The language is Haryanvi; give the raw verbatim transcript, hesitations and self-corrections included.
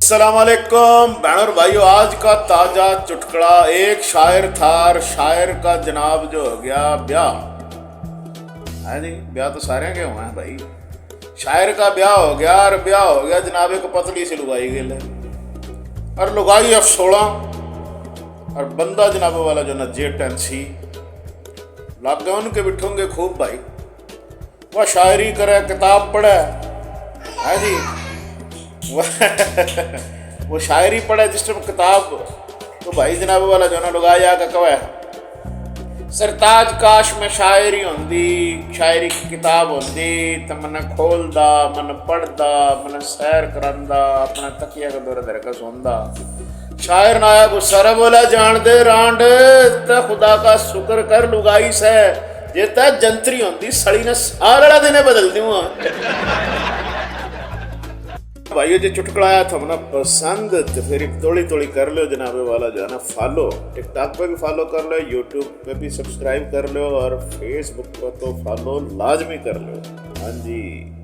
अस्सलाम वालेकुम बहन और भाइयों, आज का ताजा चुटकुला। एक शायर था और शायर का जनाब जो हो गया ब्याह। है जी, ब्याह तो सारे के हुए हैं भाई। शायर का ब्याह हो गया और ब्याह हो गया जनाब एक पतली सी लुगाई गेल, और लुगाई अफसोला और बंदा जनाब वाला जो ना जेट एंड सी। लागे उनके बिठोंगे खूब भाई। वह शायरी करे, किताब पढ़े, है जी। वह, वो शायरी पढ़े जिस टाइम किताब, तो भाई जनाब वाला जो ना लुगाई आके कहे, "सरताज, काश मैं शायरी होंदी, शायरी की किताब होंदी, तो मन्ने खोलदा, मन्ने पढ़दा, मन्ने सैर करांदा, अपना तकिया के दौरे धर के सोंदा।" शायर ना आया गुस्सा रे, बोला, "जान दे रांड, ते खुदा का शुक्र कर लुगाई से, जे ते जंतरी होंदी सड़ी ने सारा दिन बदल दूंगा।" भाइयों, जो चुटकुला आया था ना पसंद, तो फिर एक तोड़ी तोड़ी कर लो जनाबे वाला जो है ना फॉलो। TikTok पे भी फॉलो कर लो, YouTube पे भी सब्सक्राइब कर लो और Facebook पे तो फॉलो लाजमी कर लो। हाँ जी।